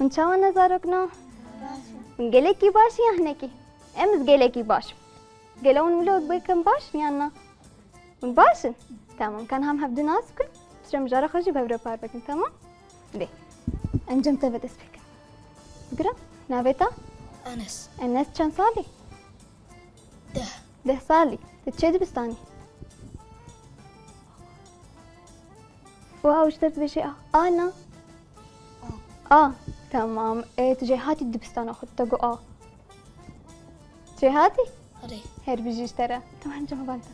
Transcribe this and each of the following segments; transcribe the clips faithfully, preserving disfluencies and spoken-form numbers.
Hûn çawa ne zarokno? Hûn gelekî baş in ya hinekî? Em ez gelekî baş im. Gelo hûn wilo bikin baş in yan na? Hûn baş in? Tamam, kan em hevdu nas bikin. Piştre mijara xwe jî bi hev re par bikin, tamam? Dê. Em cem te ve dest pê kin. Bigire, navê te? Enes. Enes çend salî? Deh. Deh salî. Tu çi dibistanî? Wow, ji te dibêje A. A na? A. A, tamam. E, tu jêhatî dibistana xwe, te got A. Jêhatî? Erê. Her bijî ji te re. Tamam, cem heval te.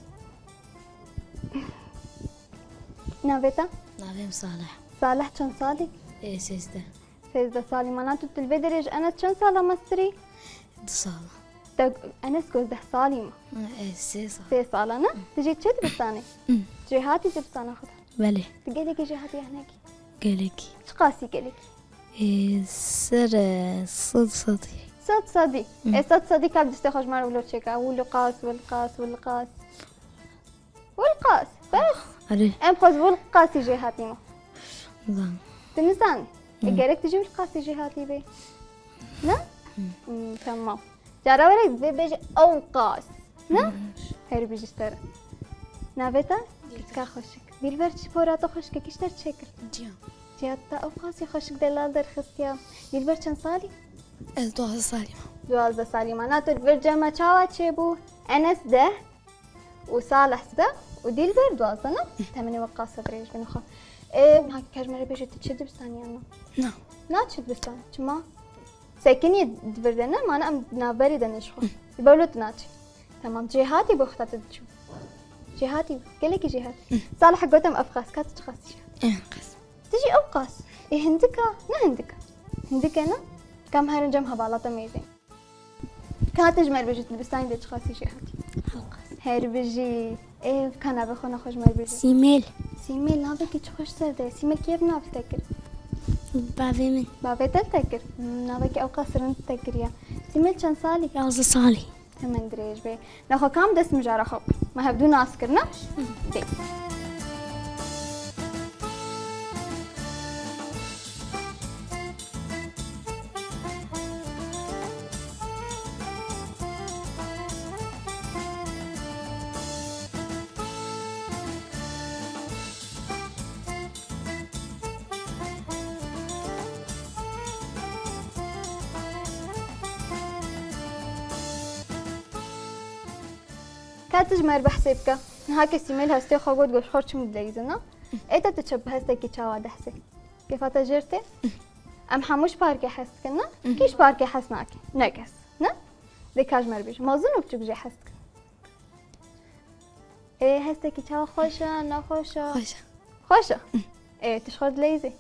Navê te? Navê min Salih. Salih çend salî? Ê, sêzdeh. Sêzdeh salî. Mana tu, tu li vê derê ji Enes çend sala mestirî? Du sala. Te, Enes got ez deh salî me. Hı, ê, sê sal. Sê sala ne? Tu jî çi dibistanî? Hı. Jêhatî dibistana xwe de? Belê. Tu gelekî jêhatî ya hinekî? Gelekî. Çiqasî gelekî? Ê, ser, e, sed sedî. Sed sedî. Hı. Ê, sed sedî ka bi destê xwe ji me re wilo çêke. Wilo qas, wil qas, wil qas. Wil qas, bes. Erê. Em xwe ji wil qasî jêhatî me. Zan. Tu nizanî. Hı. E, gerek tu jî wil qasî jêhatî bê. Ne? Hı. Hmm, tamam. Cara were vê bêje ew qas. Ne? Hı. Her bijî ji te re. Navê te? Dilber. Ka xweşik. Dilber, çi pora te xweşik e, kî ji te re çêkir? Cihan. Cihat te ew qasî xweşik delal derxistiya. Dilber çend salî? Ez duwazdeh salî me. Duwazdeh salî me. Na tu li vir cem me çawa çêbû? Enes deh. û Salih sî û Dilber duwazdeh, ne? Temenê we qasa dirêj bin xwe. Ê, ha, ka ji me re bêje, tu çi dibistanî yan na? Na. Na çi dibistan? Çima? Sekinî di vir de ne? Mana em navberê de ne ji xwe. Li ber wilo tu naçî. Tamam, cêhatî bo xwe te diçû. Cêhatî, gelekî cêhatî. Salih gotim ev qas, ka tu çi qasî jêhatî? Ev qas. Tu jî ew qas. Ê, hindika, ne hindika. Hindike ne? Kam herin cem hevala te mêzên. Ka tu ji me re bêjî, tu dibistanê de çiqasî jêhatî? Her bijî. Ê, ka navê xwe nexwe ji me re bêjî. Sîmêl. Sîmêl, navekî çi xweş ser de. Sîmêl kê ev nav li te kir? Bavê min. Bavê te li te kir? Hmm, navekî ew qas rind li te kiriye. Sîmêl çend salî? Yazdeh salî. Hemen dirêj bê. Nexwe kam dest mijara xwe. Me hevdu nas kirine? Dê. Ka tu ji me re behsê bike. Niha ke Sîmêl hestê xwe got, got ji xwe re çim dileyîzin, na? Ê te tu çi bi hestekî çawa dehsê? Kêfa te jêr tê? Em hemû ji parkê hez dikin, ne? Kî ji parkê hez nake? Ne kes, ne? Dê ka ji me re bêje. Mezin û biçûk jê hez dikin. Ê, hestekî çawa xweş e, nexweş e? Xweş e. Xweş e? Ê, tu ji xwe re dileyîzî?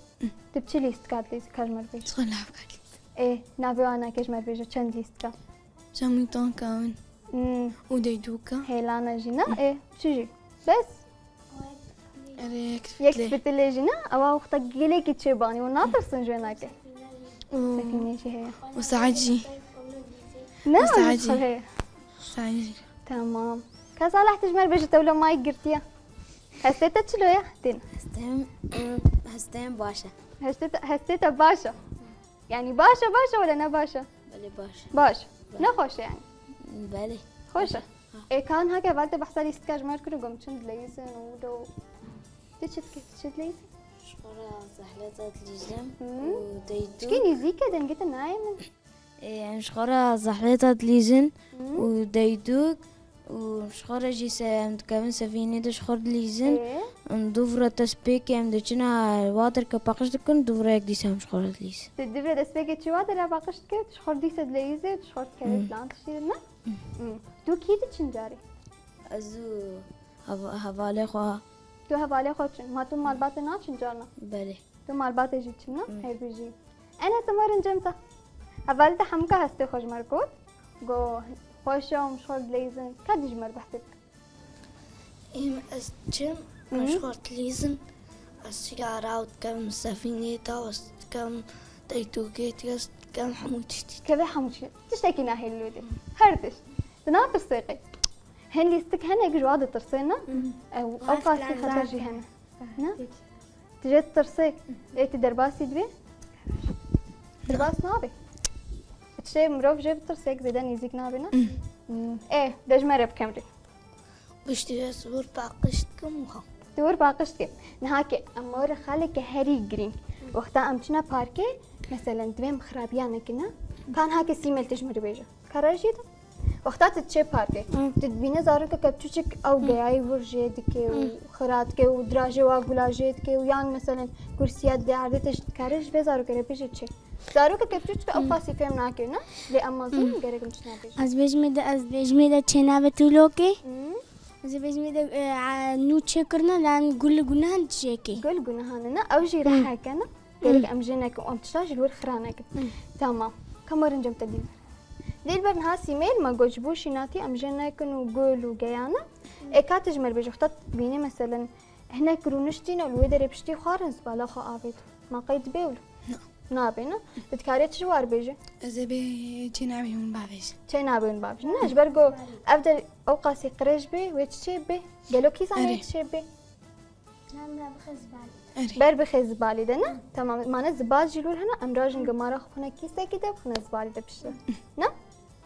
Tu bi çi lîstika dileyîzî, ka ji me re bêje? Ji xwe re lafka dileyîzî. Ê, navê wan nake ji me re bêje, çend lîstika? Çemî tanka min. Hmm. Û deydûka. Hêlana jî ne? Ê, çi jî? Bes? Erê, yek Yek fitilê. Fitilê jî ne? Ewa wexta gelekî çêbanî û natirsin ji wê nake. Û Sefînê jî heye. Û saet jî. Ne? Û saet jî. Heye. Saet jî. Tamam. Ka Salih tu ji me re bêje, te wilo mayî girtiye. Hestê te çilo ye? Têne. Hestê min, hestê min baş e. Hestê te, hestê te baş e. Yani baş e, baş e wele ne baş e? Belê baş e. Baş. Belê. Ne xweş e yani? Belê. Xweş e. Ha. Ê, ka niha ke heval te behsa lîstika ji me re kir û got çim dileyîzin û do. Tu çi dikî? Tu çi dileyîzî? Ji xwe re zehleta dilîzim. Hı. Û deydû. Çikî nîzîk e, dengê te nayê min. Ê, em ji xwe re zehleta dilîzin. Hı. Û deydûk. Û ji xwe re jî se-, em dikevin sefînê de ji xwe re dilîzin. Ê. Em dûv re destpêkê em diçin a waterke paqij dikin, dûv re yek dîsa em ji xwe re dilîzin. Tu dûv re destpêkê çi water re paqij dike, tu ji xwe re dîsa dileyîzê, tu ji xwe re dikevê Hı. filan tiştî, ne? Hı. Hı. Tu kî diçin carê? Ez û hev-, hevalê xwe. Tu hevalê xwe çin. Ma tu malbatê naçin carna? Belê. Tu malbatê jî çin, ne? Hı. Her bijî. Enes, em werin cem te. Hevalê te hemûka hestê xwe ji me re got. Got, xweş e, em ji xwe re dileyîzin. Ka dî ji me re behsê bike. Êm ez çim, Hı. ez ji xwe re dilîzim. Ez siyara û dikem, sefînê de, ez dikem, deydûkê de, ez dikem, hemû tiştî. Keve hemû tiştî. Tiştekî nahêl lûdê. Her tişt. Tu natirsê qey? Hin lîstik hene ku ji wa ditirsê, ne? Hı. Ew, ew qasî xeter jî hene. Ne? Peki. Tu jê ditirsê? Ê, tu derbasî dibê? Derbas nabe. Tiştê mirov jê bitirsek zêde nêzîk nabe, ne? Hmm. Ê, de ji me re bikemrê. Piştî ez wir paqij dikim wiha. Tu wir paqij dike. Niha ke em ma were xaleke herî girîng. Wexta em çine parkê, meselen, divê em xirabiya nekin, ne? Ka niha ke Sîmêl tu ji min re bêje. Ka re jî de. Wexta tu diçê parkê, tu dibîne zarokeke piçûçik ew geyayê wir jê dike û xira dike û dirajê wa gula jê dike û yan, meselen, kursiya derdê te jî dikare ji vê zarokê re bêje çi? Zarokeke piçûçik ew qasî fêm nake, ne? Lê em mezin in, gerek em tişt nabêjin. Ez bêjimê de, ez bêjimê de çênabe tûlokê. Hmm. Ez bêjimê de, e, a, nû çêkirine, lan gul gunehan çêkê. Gul gunehan ne? Ew jî reheke ne? Gerek em jê nekin, em tişta jî li wir xira nekin. Tamam. Ka ma were em te dîn. Dilber, niha Sîmêl me got ji bo şînatî em jê nekin û gul û geyane. Ê ka tu ji me re bêjî, wexta tu bînî, meselen, hinek rûniştîne û li wê derê piştî xwarin zibala xwe avêt. Ma qey dibe wilo? Na. Nabe, ne? Tu dikarî çi ji war bêjî? Ez ê bê çênabê hûn bavêjin. Çênabê hûn bavêjin. Ne, ji ber ku ev der ew qasî qirêj bê, wê çi çê bê? Gelo kî zanê wê çi çê bê? Nan ber bixê zibalê de. Erê. Ber bixê zibalê de, ne? Tamam. Mane zibal jî li wir hene, em rajin gemara xwe bixine kîsekî de, bixine zibalê de piştre. Ne?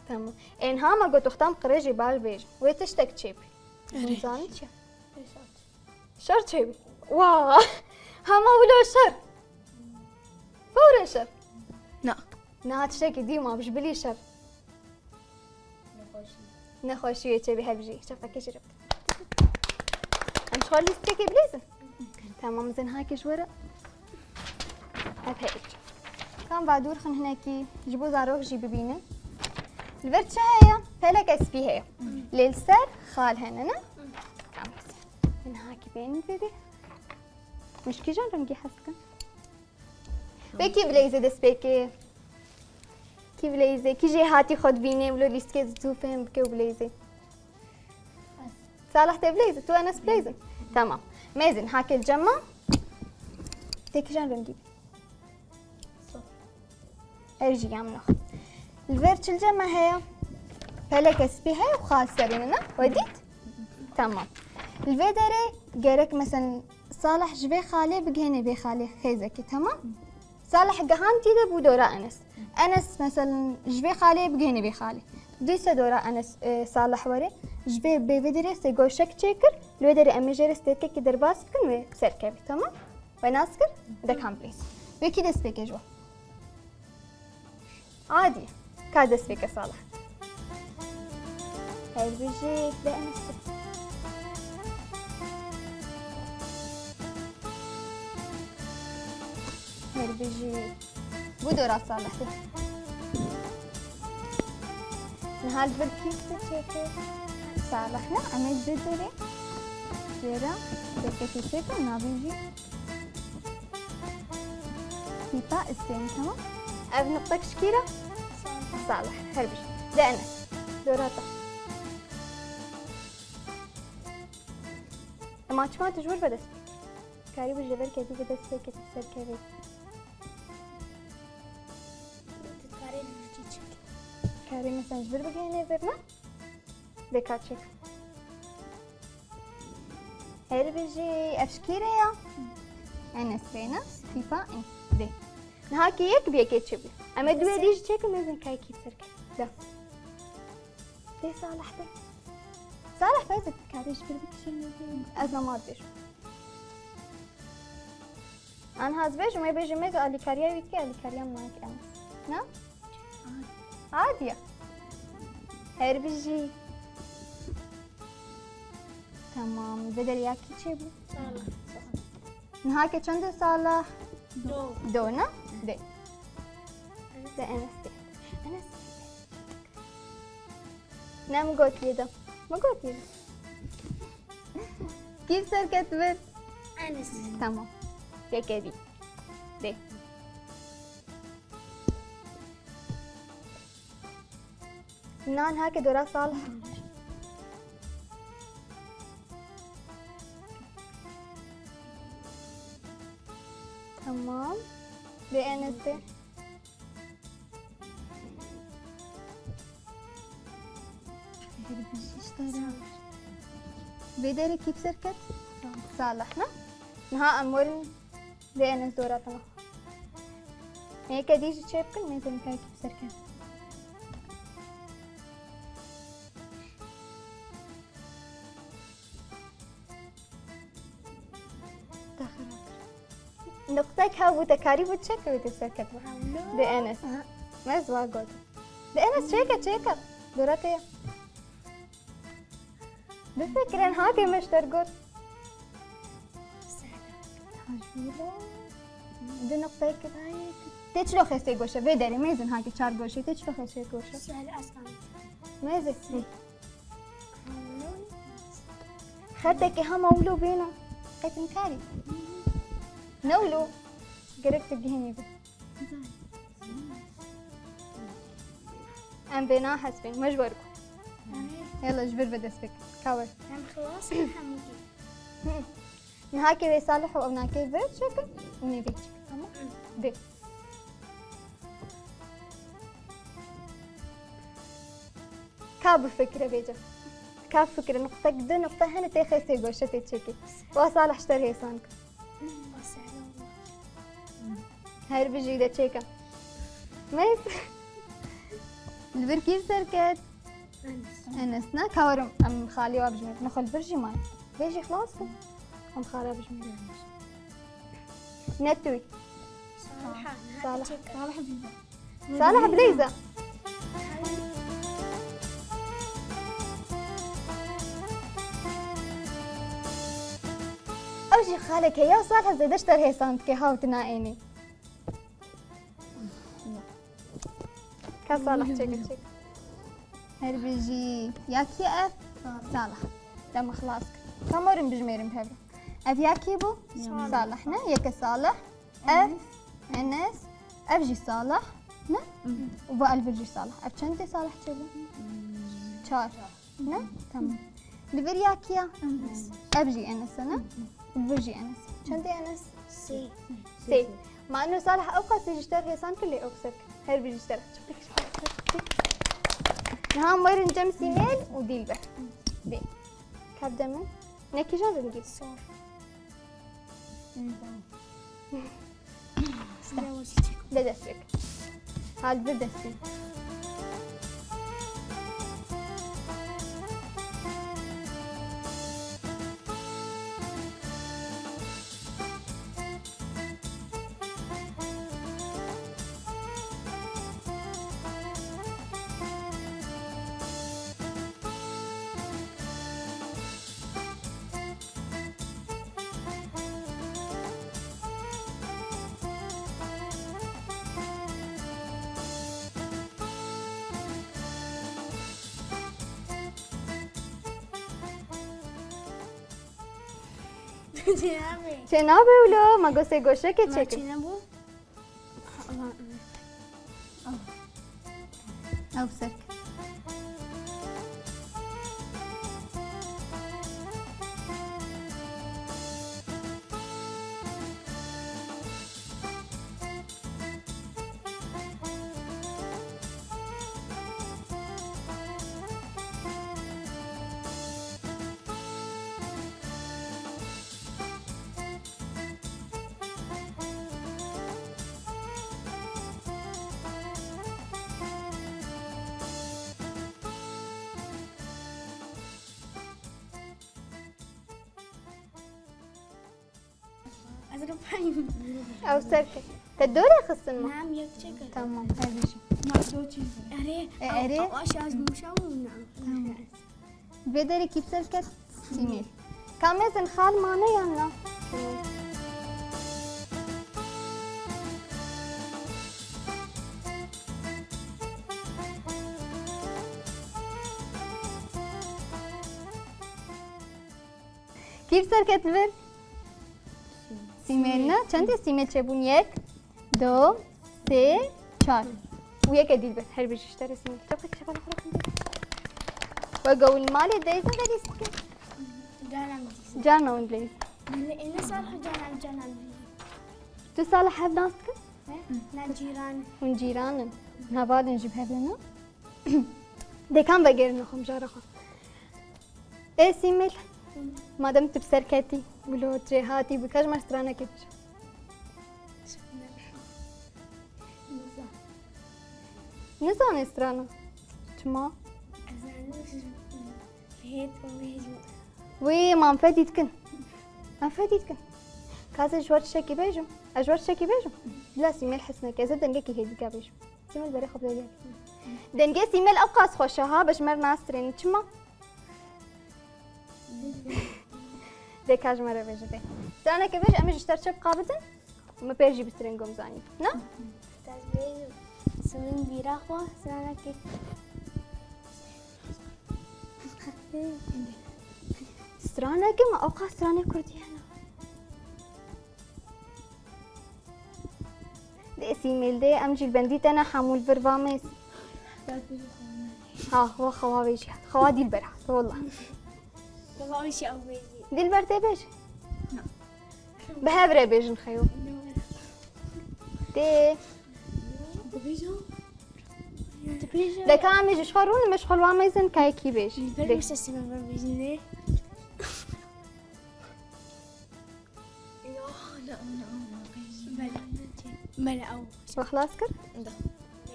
Tamam. Ê niha me got wexta em qirêjê bavêjin. Wê tiştek çê bê. Erê. Hûn zanî çi? Şer çê bî. Wa! Hema wilo şer. Fewren şer. Na. Niha tiştekî dî ma ji bilî şer. Nexweşî. Nexweşiyê çê bî, hebijî. Çaxekê jî re. Em ji xwe lîstekê bilîzin. Tamam, zin hakê ji we re. Ev heye. Kam va dûr xin hinekî ji bo zarok jî bibînin. Li vir çi heye? Peleke spî heye. Lê li ser xal hene, ne? Tamam. Min hakî bên vê bê. Min ji kîjan rengî hez dikin? Wê kî bileyzê dest pê ke? Kî bileyzê? Kî jê hatî xwe dibînê wilo lîstikê zû fêm bike û bileyzê? Salih tê bileyzê, tu Enes bileyzin. Tamam. Mêzin, hakê li cem me. Tê kîjan rengî? Ev jî ya min o. Li vir çi li cem me heye? Peleke spî heye û xal serê min e. We dît? Tamam. Li vê derê gerek, meselen, Salih ji vê xalê bigihêne vê xalê xêzekê, tamam? Salih gihand tî de bû dora Enes. Enes, meselen, ji vê xalê bigihêne vê xalê. Dîse dora Enes, e, Salih were. Ji vê bê vê derê sê goşek çêkir, li wê derê em ê jê re stêrkekî derbas bikin wê serkeve, tamam? We nas kir? De kam bileyzê. Wê kî dest pê ke ji we? Adî. Ka dest pê ke Salih. Her bijî de Enes. Her bijî. Bû dora Salihê. Niha li vir kî çêkir? Salih ne? Em ê ji derê jê re destpêkê çêkin, navê jî tîpa Husên, tamam? Ev nuqtek ji kî re? Salih. Her bijî. De Enes. Dora te. Ema çima tu ji wir vedest? Karî bi ji vir kedî bi dest pê kir serkevê. Tu dikarî li vir çi çêkî? Karî mesela ji vir bigihênê vir, ne? Vê ka çêk. Her bijî, ev ji kî re ya? Enes bê, ne? Tîpa en. Dê. Niha kê yek bi yekê çêbû. Em ê duê dî jî çêkin, mêzin kayekî serkevê. De. Dê Salih dê. Salih, ez ê karî ji vir bikişînim. Ez nema dibêjim. Anha ez bêjim, wê bêjim, mêz alîkariya wî dike, alîkariya min nake em. Ne? Adiye. Her bijî. Tamam, vê derê ya kî çêbû? Salih. Niha ke çend e Salih? Do. Do, ne? Dê. De Enes dê. Enes. Ne min gotiye de? Min gotiye de. Kî serket vir? Enes. Tamam. Yekê dî. Dê. Nan hake dora Salih. Tamam. Dê Enes dê. Vê derê kî bi ser ket? Salih, ne? Niha em werin vê Enes dora te. Yeke dî jî çê bikin, mêzên kayekî bi ser ket. Te xirab kir. Nuqtek hebû, te karîbû çêkî wê tê ser ket. Hewlo. Di Enes. Aha. Ez wa got. Di Enes çêke, çêke. Dora te ye. Bifikire, niha ke me ji te re got. Hajmîle. Du nuqteyek. Tê çilo xêsê goşe, vê derê mêzin hake çar goşê, tê çilo xêsê goşe. Sual aslan. Mêzin. Xetekê hema wilo bêna. Qetin karî. Ne wilo. Gerek tu gihînî bi. Em vêna hesbên, me ji wer ku. Yala ji vir ve dest pê. Ka wer. Em xilas in hemû. Niha ke wê Salih û ew nake vir çekin û nê vê çekin. Tamam? Vê. Ka bifikire vêce. Ka fikire, nuqtek, du nuqte hene tê xêsê goşe tê çêkê. Wa Salih ji te re hêsan kir. Her bijî de çêke. Mêz. Li vir kî ser ket? Enes. Enes ne? Ka werim em xalê wa bijimêrin. Nexwe li vir jî maye. Vê jî xilas bû. Em xala bijimêrin. Ne tu. Salih. Salih. Salih Bileyza. Ew jî xaleke ya Salih zêde ji te re hêsan dike, hawtina ênê. Ka Salih çêke çêke. Her bijî. Ya kî ev? Salih. Dema xilas kir. Ka werin bijmêrin bi hev re. Ev ya kî bû? Salih. Salih ne? Yeke Salih. Ev, Enes. Enes. Ev jî Salih, ne? Û va li vir jî Salih. Ev çend tê Salih çêbû? Çar. Ne? Tamam. Li vir ya kî ya? Ev jî Enes e, ne? Li vir jî Enes. Çend tê Enes? Sê. Sê. Ma ino Salih ew qasî ji te re hêsan kir lê ew ser kir. Her bijî ji te re. Niha em werin cem Sîmêl û Dîlber. Bê. Ka bide min. Ne kîjan rengî? Sor. Bê dest pê. Hal bi destê. Çênabe. Çênabe wilo, ma gosê goşeke çêkin. Çênabû. Ew ser. Ez ripayim. Ew ser ke. Te dore xistin mi? Nam yek çek. Tamam, her bijî. Ma do çî. Erê. E, erê. Aş az muşa mı? Tamam. Vê derê kî ser ket? Sîmêl. Ka mêzin xal mane yan na? Kî bi ser ket li vir? Sîmêl ne? Çendê Sîmêl çêbûn? Yek, du, sê, çar. Û yeke dî li vir. Her bijî ji te re Sîmêl. Çabuk, çabuk, çabuk. Weke hûn malê dileyzin, dileyz dikin. Carna min dileyzin. Carna hûn dileyzin. Êne Salih carna min, carna min dileyzin. Tu Salih hev nas dikin? Ne? Ne cîran. Hûn cîran in. Hevalin jî bi hev re ne? Dê kam vegerîne xwe mijara xwe. Ê Sîmêl, madem tu bi ser ketî, wilo tu jê hatî, bi ka ji me stranekê bije. Nizane strana. Çima? Ez zanim ji hêt û bêjim. Wî, ma em fedî dikin. Em fedî dikin. Ka ez ê ji we tiştekî bêjim. Ez ji we tiştekî bêjim. Bila Sîmel hes neke. Ez ê dengekî hêdî ka bêjim. Sîmel berê xwe bide gel. Dengê Sîmel ew qas xweş e ha, be ji me re nastrêne. Çima? De ka ji me re bêje de. Straneke bêj, em ê ji te re çi biqabidin? Me pêr jî bistrên gom zanî. Ne? Ez bêjim, simîn bîra xwe, straneke. Straneke me, ew qas stranê kurdî hene. Dê Sîmel dê, em jî li bendî te ne hemû li vir va mêz. Ha, wa xewa vê jî hat. Xewa Dîlber hat, wela. Xewa wî jî ew bêjî. Dîlber tê bêj? Na. Bi hev re bêjin xeyo. Tê. Dibêjim. Dibêjim. De ka em ê ji xwe rûnin, me ji xwe li wa mêzin, ka yekî bêj. Dîlber Dê. Wisa Sîmel bêjin dê. Bele, bele, ew. We xilas kir? Da.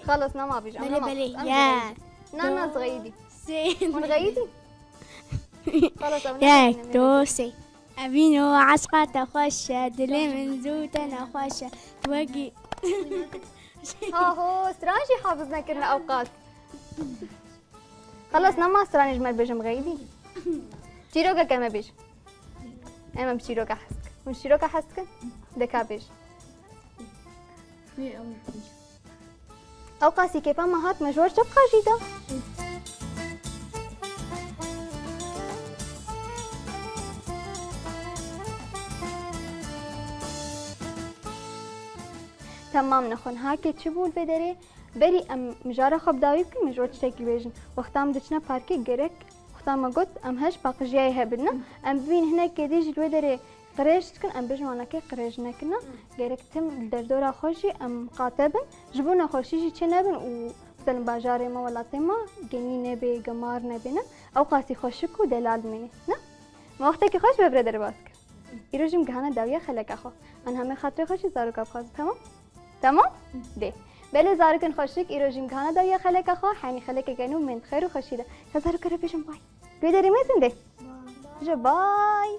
Xelas, nema bêj, em Bele, nema bele, xelas, em ya. Zixeyîdî. Na, na, Do, zixeyîdî. Sê. Hûn xeyîdî? Xelas, ew Yek, ne do, sê. Evîno, eşqa te xweş e, dilê min zû te nexweş e. Wegî. Ha ho, stran jî hafiz nekirine ew qas. Xelas, nema stranê ji me bêjim xeyîdî. Çîrokeke me bêj. Em em çîroka hez dikin. Hûn çîroka hez dikin? De ka bêj. Ew qasî kêfa me hat, me ji we re çi biqajî da? Temam, nexwe niha ke çi bû li vê derê? Berî em mijara xwe bi dawî bikin, min ji we tiştekî bêjin. Wexta em diçine parkê gerek, wexta me got, em heş paqijiyayê hebin, ne? Em bibînin hinekê dî jî li wê derê qirêj dikin, em bêjin wana ke qirêj nekin, ne? Gerek tim li derdora xwe jî em qate bin, ji bo nexweşî jî çê nebin û, mesela, bajarê me, welatê me genî nebê, gemar nebê, ne? Ew qasî xweşik û delal dimîne, ne? Me wextekî xweş bi vir re derbas kir. Îro jî em gihane dawiya xeleka xwe. An hemê xatirê xwe jî zaroka bixwazin, temam? Temam? Dê. Belê zarokên xweşik, îro jî em gihane dawiya xeleka xwe, henî xelekeke nû, em ê di xêr û xweşî de. Ka zaroka re bêjin bay. Guhdarî mêzin dê. Bêje bay.